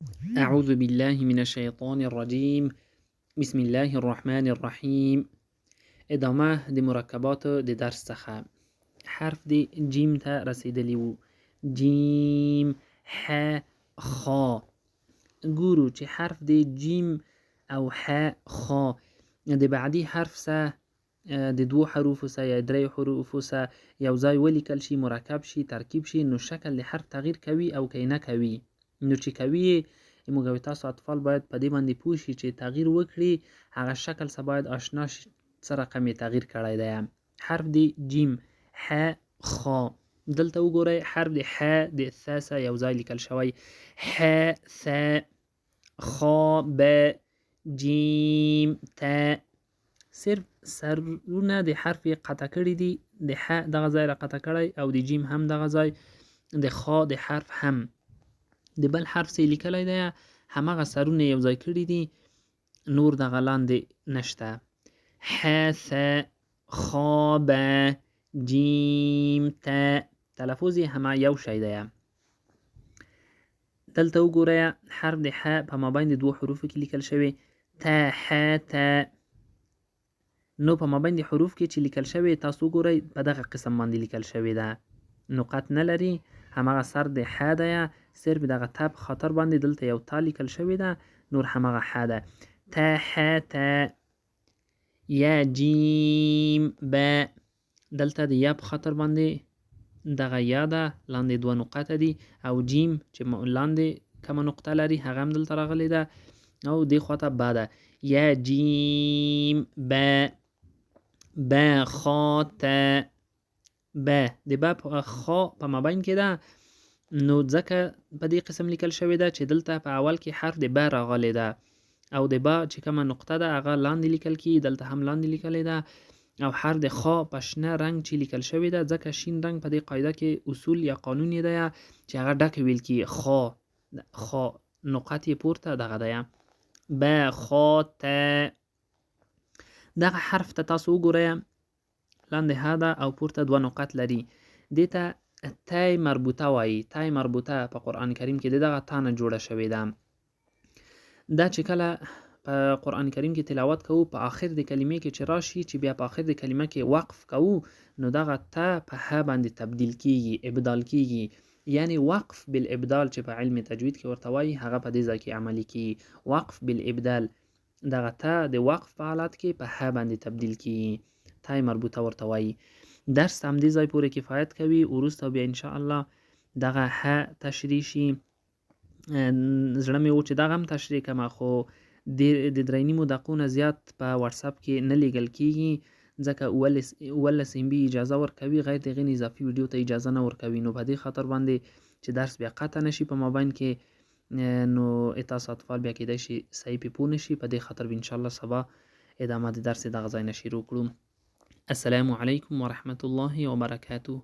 أعوذ بالله من الشیطان الرجیم. بسم الله الرحمن الرحیم. ادامه د مرکباتو د درس څخه حرف د جیم ته رسیدلی وو. جیم، ح، خا. ګورو چې حرف د جیم او ح، خا د بعدی حرف سره، د دوو حروفو سره یا دریو حروفو سره یو ځای ولیکل شي، مرکب شي، ترکیب شي، نو شکل د حرف تغییر کوي او که نه کوي؟ نو چې کوي یې، موږ او تاسو اطفال باید په دې باندې پوه شي چې تغییر وکړي، هغه شکل سره باید آشنا شي، څه رقم یې تغییر کړی دی. حرف د جیم، ح، خا. دلته وګورئ، حرف د ح د ث سره یو ځای لیکل شوی. ح، ث، خا، ب، جیم، ت. صرف سرونه د حرف یې قطع کړي دي. د ح دغه ځای را قطع کړی او د جیم هم دغه ځای، د خا د حرف هم. د بل حرف څه یې لیکلی دی، هماغه سرونه یو ځای کړي دي، نور دغه لاندې نشته. ح، ث، خا، ب، جیم، ت. تلفظ یې همه یو شی دی. دلته وګورئ، حرف د ح په مابین د دوو حروفو کې لیکل شوی. ت، ح، ت. نو په مابین د حروف کې چې لیکل شوی، تاسو وګورئ، په دغه قسم باندې لیکل شوی ده، نقط نه لري، هماغه سر د ح دی. صرف دغه ت په خاطر باندې دلته یو تا لیکل شوی ده، نور هماغه ح ده. ت، ح، ت، یا، جیم، ب. دلته د یا په خاطر باندې دغه یا ده، لاندې دوه نقطه دي، او جیم چې لاندې کومه نقطه لري، هغه هم دلته راغلې ده، او دې خواته ب ده. یا، جیم، ب، ب، خا، ت، ب. د ب په خا په مابین کې ده، نو ځکه په دې قسم لیکل شوې ده چې دلته په اول کې حرف د ب راغلی ده، او د با چې کومه نقطه ده، هغه لاندې لیکل کیږي، دلته هم لاندې لیکلې ده. او حرف د خا په شنه رنګ چې لیکل شوې ده، ځکه شین رنګ په دې قاعده کې اصول یا قانون یې دی چې هغه ډک ویل کیږي. خا، خا، نقط یې پورته دغه دی. ب، خا، ت. دغه حرف ته تاسو وګورئ، لاندې ه ده او پورته دوه نقط لري. دې ته تای مربوطه وایي. تای مربوطه په قرآن کریم کې د دغه تا نه جوړه شوې ده. دا چې کله په قرآن کریم کې تلاوت کوو، په آخر د کلمې کې چې راشي، چې بیا په آخر د کلمه کې وقف کوو، نو دغه تا په ه باندې تبدیل کیږي، ابدال کیږي، یعنی وقف بالابدال چې په علم تجوید کې ورته وایي، هغه په دې ځای کې عملي کیږي. وقف بالابدال، دغه تا د وقف په حالت کې په ه باندې تبدیل کیږي، تای مربوطه ورته وایي. درس همدې ځای پورې کفایت کوي. وروسته بیا ان شاء الله دغه ه تشریح شي. زړه مې و چې دغه هم تشریح کړم، خو د 3.5 دقیقو نه زیات په واتساپ کې نه لیږل کیږي، ځکه 17 ام بي اجازه ورکوي، غیر د هغې نه اضافي ویډیو ته اجازه نه ورکوي. نو په دې خاطر باندې چې درس بیا قطع نه شي په مابین کې، نو تاسو اطفال بیا کیدای شي صحیح پې پوه نه شي. په دې خاطر به انشاءالله سبا ادامه د درس دغه ځای نه شروع کړو. السلام علیکم ورحمت الله وبرکاته.